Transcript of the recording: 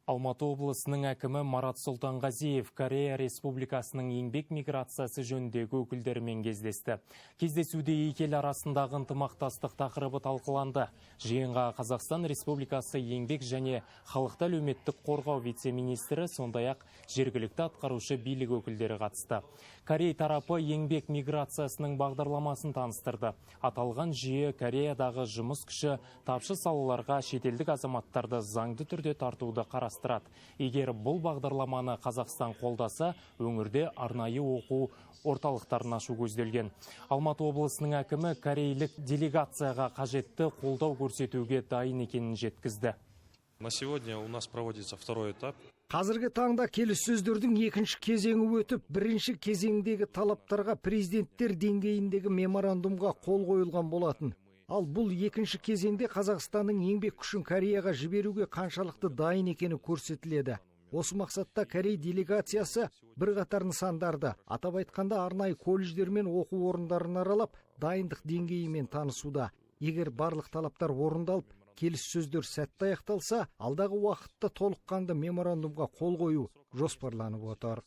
Алматы облысының әкімі Марат Сұлтанғазиев Корея Республикасының еңбек миграциясы жөніндегі өкілдерімен кездесті. Кездесуде екі ел арасындағы ынтымақтастық тақырыбы талқыланды. Жиынға Қазақстан Республикасы еңбек және халықты әлеуметтік қорғау вице-министрі, сондай-ақ жергілікті атқарушы билік өкілдері қатысты. Корей тарапы еңбек миграциясының бағдарламасын таныстырды. Аталған жүйе Кореядағы жұмыс күші тапшы салаларға шетелдік азаматтарды заңды түрде тартуды қарастырады. Егер бұл бағдарламаны Қазақстан қолдаса, өңірде арнайы оқу орталықтарын ашу көзделген. Алматы облысының әкімі корейлік делегацияға қажетті қолдау көрсетуге дайын екенін жеткізді. На сегодня у нас проводится второй этап. Қазіргі таңда келіссөздердің екінші кезеңі өтіп, бірінші кезеңдегі талаптарға президенттер деңгейіндегі меморандумға қол қойылған болатын. Ал бұл екінші кезеңде Қазақстанның еңбек күшін Кореяға жіберуге қаншалықты дайын екені көрсетіледі. Осы мақсатта корей делегациясы бірқатар нысандарды, атап айтқанда, арнайы колледждер мен оқу орындарын аралап, дайындық деңгейімен танысуда. Егер барлық талаптар орындалып, келіссөздер сәтті аяқталса, алдағы уақытта толыққанды меморандумға қол қою жоспарланып отыр.